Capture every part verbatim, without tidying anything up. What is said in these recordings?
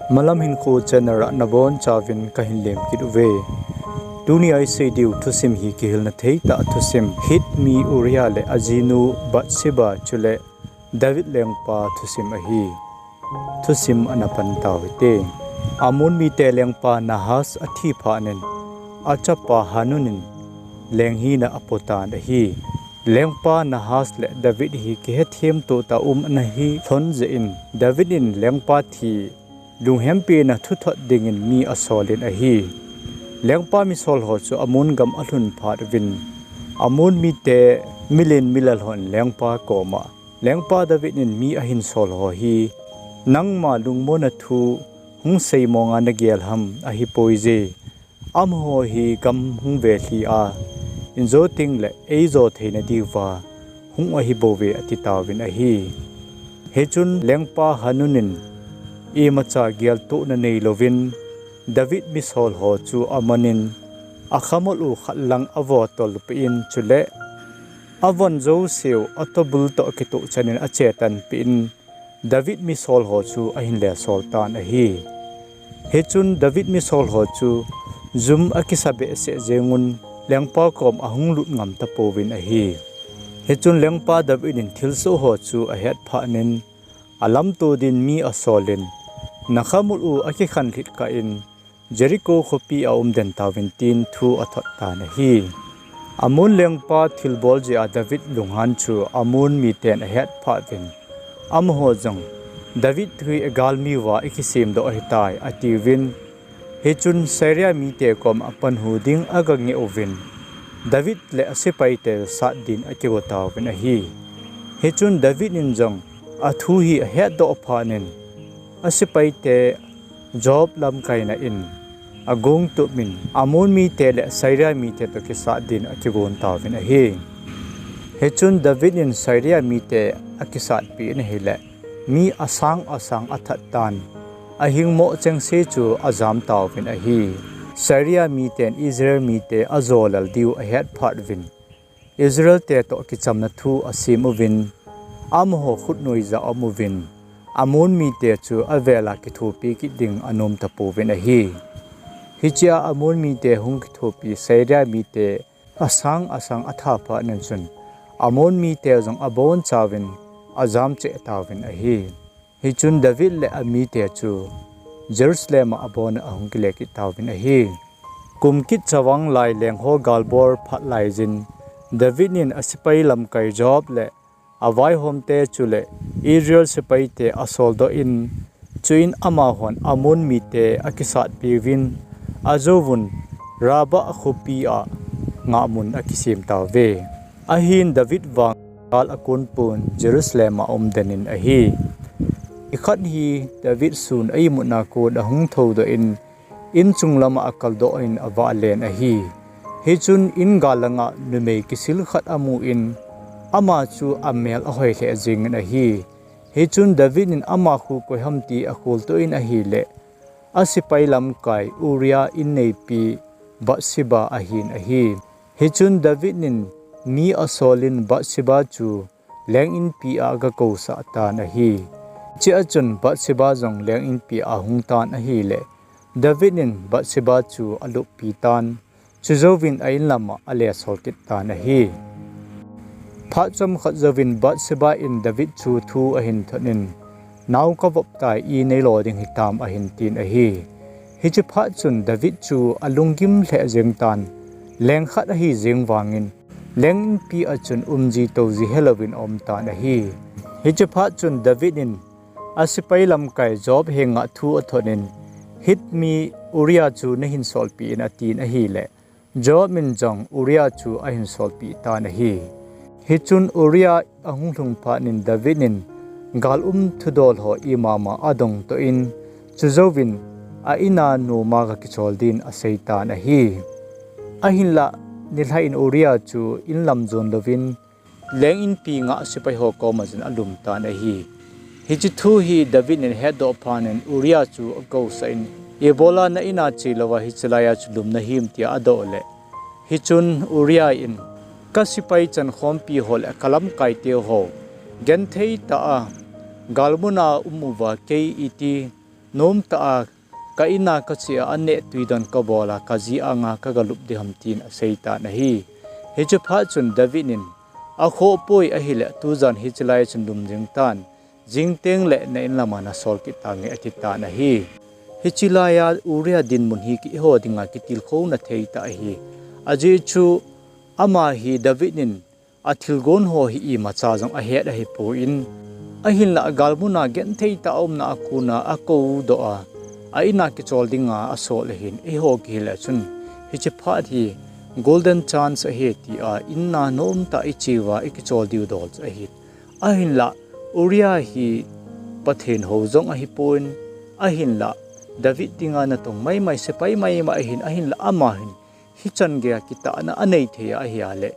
Malam Hinkho channel a nabonchauvin kahin lemkit uve. Tunia isei diu thusim hi kihilna theitah thusim, Hit mi Uriah le ajinu Bathsheba chule David lengpa thusim ahi. Thusim ana pan tauhite. Ammon mite lengpa Nahash athi phatnin, achapa Hanun in leng hina apotan ahi. Lengpa Nahash le David hi kihethem tohtah um ana hi lhon jeh in, David in lengpa thi lunghempina thuthot dingin mi asolin ahi. Lengpa misol ho chu Ammon gam alhun phat uvin, Ammon mite milen milal hon lengpa koma, Lengpa David in mi ahin sol ho hi, nangma lungmonna thu hung seimonga nagel ham, ahipoije. Amaho hi gam hung velhi a, injo tengle eijo theina diuva hung ahibouve, atitauvin ahi. Hichun lengpa Hanun in imacha geltohna neilouvin, David misol ho chu amanin, akhamol u khat lang avotol peh in chule avon jouseu atobul toh kitoh chanin achetan peh in, David misol ho chu ahin lesol tan ahi. Hichun David misol ho chu jum akisa behseh jengun, lengpa kom ahung lut ngam tapouvin ahi. Hichun lengpa David in thilsoh ho chu ahet phatnin, alamto din mi asolin, nakhamol u akikhan lhit kah in, Jericho khopi a umden tauvin tin thu athot tan ahi. Ammon lengpa thilbol jeh a David lunghan chu Ammon miten ahet phat uvin, amaho jong, David hi igalmi uva ikisemdoh ahitai, atiuvin. Hichun Syria mite kom apanhu ding agangeh uvin, David le asepaite sat din akigo tauvin ahi. Hichun David in jong athu hi ahetdoh phatnin, asepaite Joab lamkaina in agong tup in, Ammon mite le Syria mite toh kisat din akigon tauvin ahi. Hichun David in Syria mite akisatpeh in ahile, mi asang asang athat tan, ahingmo chengse chu ajam tauvin ahi. Syria miten Israel mite ajolal diu ahet phat uvin, Israelte toh kichamna thu asem uvin, amaho khutnoija aum uvin, Ammon mite chu avela kithopi kit ding anom tapouvin ahi. Hichea Ammon mite hung kithopi Syria mite asang asang atha phatnin chun, Ammon mite jong abonchauvin ajam cheh tauvin ahi. Hichun David le amite chu Jerusalem a abona ahung kile kit tauvin ahi. Kum kit chavang lai lengho galbol phat laiyin, David in asepai lamkai Joab le avaihomte chule Israel sepaite asoldoh in, chuin amahon Ammon mite akisatpeuvin, ajouvun Rabbah khopi a ngahmun akisem tauve. Ahin David vang gal akonpon Jerusalem a umden in ahi. Nikhat hi David sun a imutna kon ahung thoudoh in, inchung lama akaldoh in avahlen ahi. Hichun in gal langa numei kisil khat amun, ama chu amel ahoi lheh jengin ahi. Hichun David in ama khu koiham ti akholtoh in ahile, asepai lamkai Uriah inneipi Bathsheba ahin ahi. Hichun David in mi asolin Bathsheba chu leng inpi a agakousah tan ahi. Hichea chun Bathsheba jong leng inpi a ahung tan ahile, David in Bathsheba chu aluppi tan, chujouvin a-in lama alesol kit tan ahi. Phat chomkhat jouvin Bathsheba in David chu thu ahin thot in, nao kavop tai, ineilo ding hitam, ahin tin ahi. Hiche phat chun David chu alunggim lheh jeng tan, leng khat ahi jeng vangin, leng inpi a chun umji touji helouvin aum tan ahi. Hiche phat chun David in asepai lamkai Joab henga thu athot in, Hit mi Uriah chu nahin solpeh in, atin ahile, Joab in jong Uriah chu ahin solpeh tan ahi. Hichun Uriah ahung lhung phatnin David in gal um thudol ho imama adongtoh in, chujouvin a-in a noma gakichol din aseitan ahi. Ahinlah nilhah in Uriah chu in lam jon louvin, leng inpi ngah sepai ho koma chun alum tan ahi. Hiche thu hi David in ahetdoh phatnin Uriah chu akousah in, ibola na-in a chelouva hiche laiya chu lum nahim, tia adoh le, hichun Uriah in, kasepai chankhompi ho le kalamkaite ho, genthei tah a galmun a um uva kei iti Nomtah a ka in a kache a, aneh twi don kabol a, kaji anga kagalup ding ham tin asei tan ahi. Hiche phat chun David in, akhoh poi ahile tujan hiche lai chun lum jing tan, jing tengle na in lama nasol kit tange ati tan ahi. Hiche lai a Uriah dinmun hi eiho dinga kitilkhouna thei tah ahi. Ajeh chu ama hi David in athilgon ho hi imacha jong ahet ahipoi, ahinlah galmun a genthei tah a umna a kona akoudoh a, a in a kichol dinga asol ahin, eiho kihil a chun hiche phat hi golden chance ahi tia in a nomtah a iche uva ikichol diu dol chu ahi. Ahinlah Uriah hi Pathen hou jong ahipon, ahinlah David dinga natong maimai, sepai maimai ahin, ahinlah ama hin hichan geiya kitahna anei thei a ahi a le,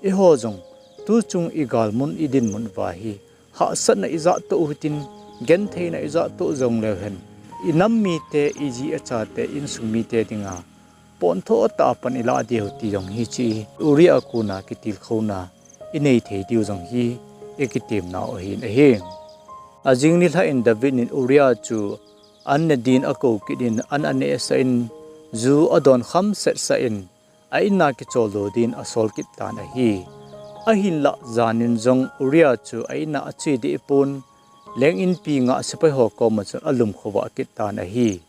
eiho jong tuchung igalmun idinmun uva hi hahsatna ijah toh u hitin, gentheina ijah toh jongleu hen, inam mite, iji achate, insung mite dinga pontho tah a pan ilah diu ti jong hiche Uriah a kona kitilkhouna inei thei diu jong hi ikitemnau ahin ahi. Ajing nilhah in David in Uriah chu an ne din akou kit in, an anehsah in, ju adon khamsetsah in, a in a kicholdo din asol kit tan ahi. Ahinlah jan in jong Uriah chu a in a ache deh pon, leng inpi ngah sepai ho koma chun alumkhovah kit tan ahi.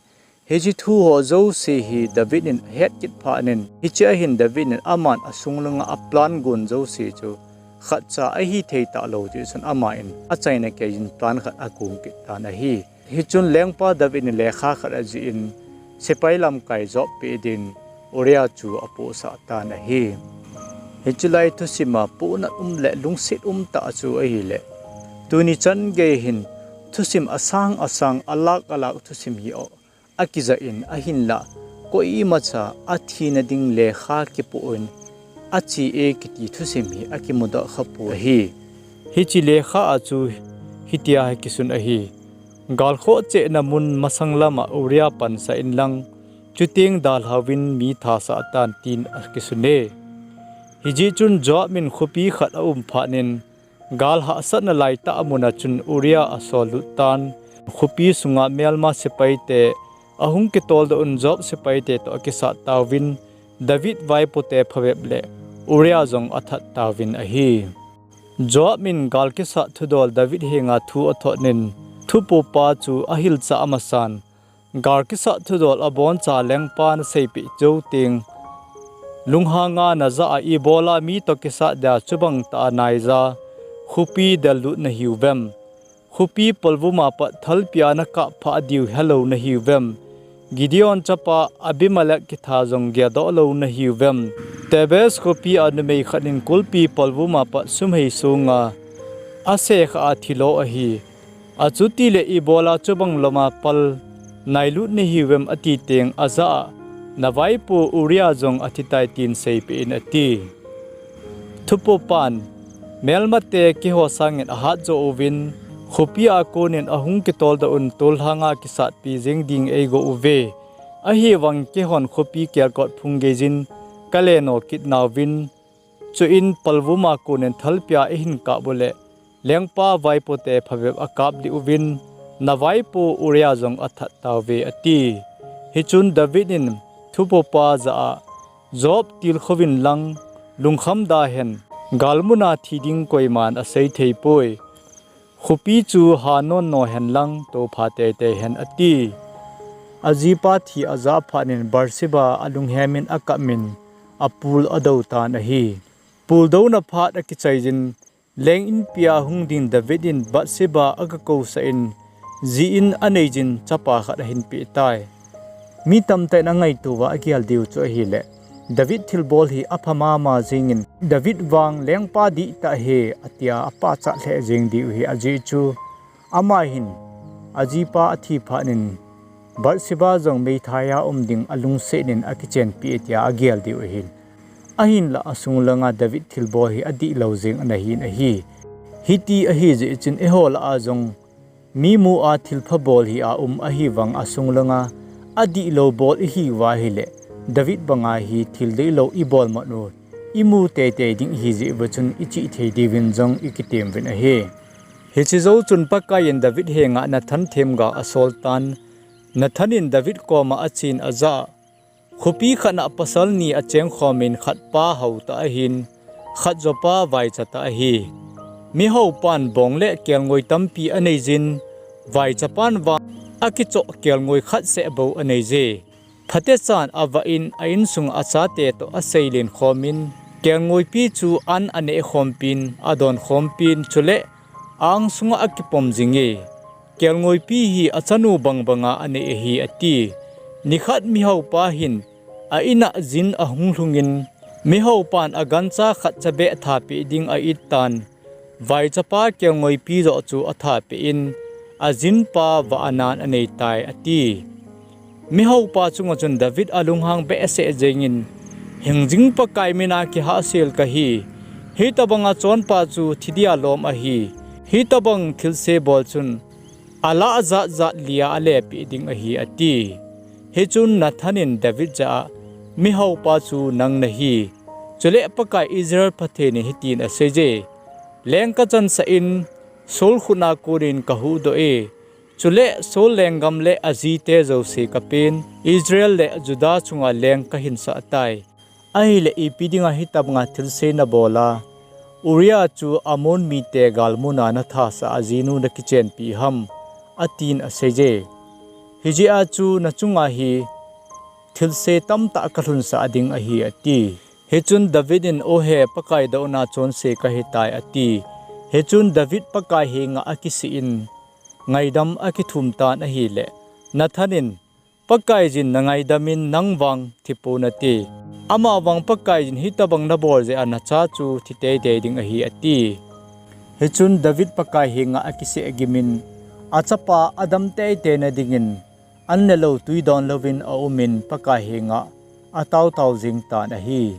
Hiche thu ho jouse hi David in ahet kit phat in, hiche a hin David in aman asung langa aplan gon jouse chu khatcha ahithei talou jeh chun aman achaina keiyin plan khat agon kit tan ahi. Hichun lengpa David in lekha khat ajih in, sepai lamkai Joab peh din Uriah chu apohsah tan ahi. Hiche lai thusim a pohnat um le lungset um tah chu ahile, tuni chan gei hin thusim asang asang, alak alak thusim hi akijah in, ahinlah koimacha athina ding lekha kipoh in ache e kiti thusim hi akimudoh khapoi ahi. Hiche lekha a chu hitia kisun ahi: Gal khoh chehna mun masang lama Uriah pansah inlang, chuteng dalhauvin mi thasah tan, tin akisun e. Hijeh chun Joab in khopi khat aum phat in, gal hahsatna laitah muna chun Uriah asol lut tan, khopi sunga melma sepaite ahung kitoldoh un, Joab sepaite toh akisat tauvin, David vaipote phabep le Uriah jong athat tauvin ahi. Joab in gal kisat thudol David henga thu athot in, thupopa chu ahilchah amasan, gal kisat thudol aboncha lengpa naseipeh jou teng, lunghanga najah a ibola mi toh kisat dia chubang tah a naija khopi del lut nahiuvem? Khopi polvuma pat thalpia nakap phah diu helou nahiuvem? Gideon chapa Abimelech kitha jong geldoh lou nahiuvem? Thebez khopi a numei khat in kulpi polvuma pat sumhei songa asekhah a thilo ahi. Achutile ibola chubang loma pal nailut nahiuvem ati teng, ajah a, navaipo Uriah jong athitai, tin seipeh in, ati. Thupopan, melmate keiho sangin ahatjo uvin, khopi a konin ahung kitoldoh un, tollhanga kisatpi jeng ding eigo uve. Ahivangin keihon khopi kelkot phung geiyin kaleno kit nauvin, chuin polvuma konin thalpia eihin kap uleh, lengpa vaipote phabep akap dih uvin, navaipo Uriah jong athat tauve, ati. Hichun David in thupopa jah a, Joab tilkhouvin lang, lungkham da hen, galmuna thi ding koiman asei theipoi. Khopi chu ha nonno hen lang, toupha teitei hen, ati. Ajipa thi ajah phat in Bathsheba alunghemin akapmin, apul adou tan ahi. Puldouna phat akichaiyin, leng inpia hung ding David in Bathsheba agakousah in, ji in aneiyin chapa khat ahin peh tai. Mi tamtah in angaito uva agel diu chu ahileh, David thilbol hi apha mama jengin, David vang lengpa dihtah ahi, atia apachat lheh jeng diu ahi, ajeh chu ama hin ajipa athi phat in Bathsheba jong meithai a um ding alungset in akichenpi e tia agel diu ahin. Ahinlah asung langa David thilbol hi adihlou jeng anahin ahi. Hiti ahijeh chun eiho lah a jong mi mu a thilpha bol hi aum ahivang, asung langa adihlou bol ihiuva ahileh, David banga hi thil deilou ibol mat u, imu teitei ding ihijeh uva chun ichihthei diuvin jong ikitem uvin ahi. Hiche jou chun Pakai in David henga Nathan themgao asol tan, Nathan in David koma achen ajah, khopi khat a pasal ni acheng khomin khat pa hao tah ahin, khat jopa vaicha tah ahi. Mihaopan bong le kelngoi tampi aneijin, vaichapan vang akichoh kelngoi khat seh bou aneije. Phatechan avah in a insung achate toh aseilen khomin, kelngoipi chu an aneh khompin, adon khompin, chule ang sunga akipom jinge. Kelngoipi hi achanu bangbanga anei ahi, ati. Nikhat mihaopa hin a in'a jin ahung lhungin, mihaopan agancha khat chabeh thapeh ding a-it tan, vaichapa kelngoipi joh chu athapeh in, ajinpa vah anan aneitai, ati. Mihaopa chunga chun David alunghang behseh jengin, Hingjing Pakai mina kihahsel kahi. Hitobanga chonpa chu thidia lom ahi. Hitobang thilse bol chun alah jatjat lia alepeh ding ahi, ati. Hichun Nathan in David jah a, Mihaopa chu nang nahi. Chule Pakai Israel Pathen in hitin aseije, Leng kachansah in, Saul khut'a konin kahuhdoh e. Chule Saul lenggam le ajite jouse kapen, Israel le Judah chunga leng kahinsah tai. Ahile ipi dinga hitobanga thilse nabol a, Uriah chu Ammon mite galmun'a nathasah a ajinu nakichenpi ham, atin aseije. Hijeh a chu nachunga hi thilse tamtah kalhunsah ding ahi, ati. Hichun David in, Ohe, Pakai douna chonse kahitai, ati. Hichun David Pakai henga akisih in, ngaidam akithum tan ahile, Nathan in, Pakaiyin nangaidam in nang vang thipon nate. Amavang Pakaiyin hitobang nabol jeh a nacha chu thi teitei ding ahi, ati. Hichun David Pakai henga akiseh gimin, achapa adam teitei na dingin, an le lou twi don louvin aumin Pakai henga ataotao jing tan ahi.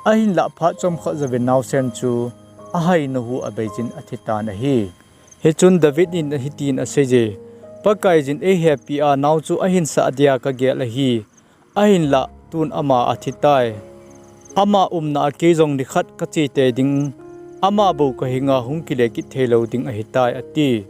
Ahinlah phat chomkhat jouvin naosen chu ahai nahu a beijin athitan ahi. Hichun David in hitin aseije, Pakaiyin eihepi a nao chu ahinsah dia kagel ahi. Ahinlah tun ama athitai. Ama umna a keijong nikhat kache tei ding, ama bou kahenga hung kile kit theilou ding ahitai, ati.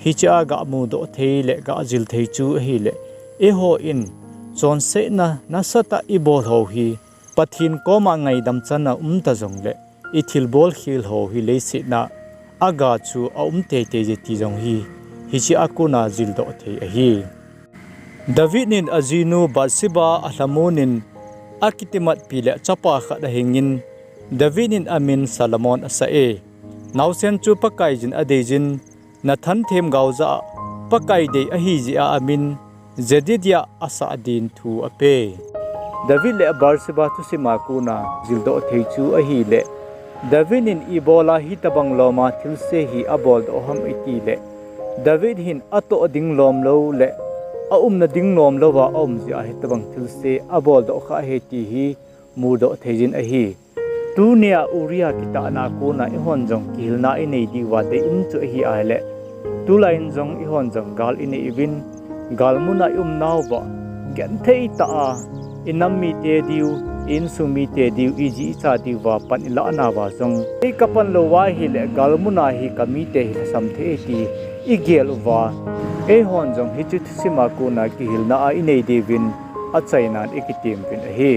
Hichea gamudoh thei le gajil thei chu ahile, eihon chonsetna nasatah a ibol ho hi, Pathen koma ngaidam channa umta jongle, ithilbol khel ho hi leiset'a aga chu aum teitei je ti jong hi, hichea kona jildoh thei ahi. David in ajinu Bathsheba alhamon in akitimatpi le chapa khat ahingin, David in amin Solomon asah e. Naosen chu Pakaiyin adeijin, Nathan themgao jah a Pakai dei ahi jeh a amin Jedidiah asah din thu apei. David le Bathsheba thusima kona jildoh thei chu ahile, David in ibola hitobang loma thilse hi aboldoh ham itile, David hin atoh ding lomlou le aumna ding lomlouva aum jeh a hitobang thilse aboldoh kha ahi ti hi mudoh theijin ahi. Tunia Uriah kitahna a kona eihon jong kihilna inei diuva deium chu ahi ahile, tulaiyin jong eihon jong gal inei uvin, galmuna iumnauva genthei tah a inam mite diu, i-insung mite diu, iji icha diuva pan ilahnauva jong, ei kapan louva ahile galmuna hi kamite hi lhasam thei ti igel uva, eihon jong hiche thusima kona kihilna a inei diuvin achainan ikitem uvin ahi.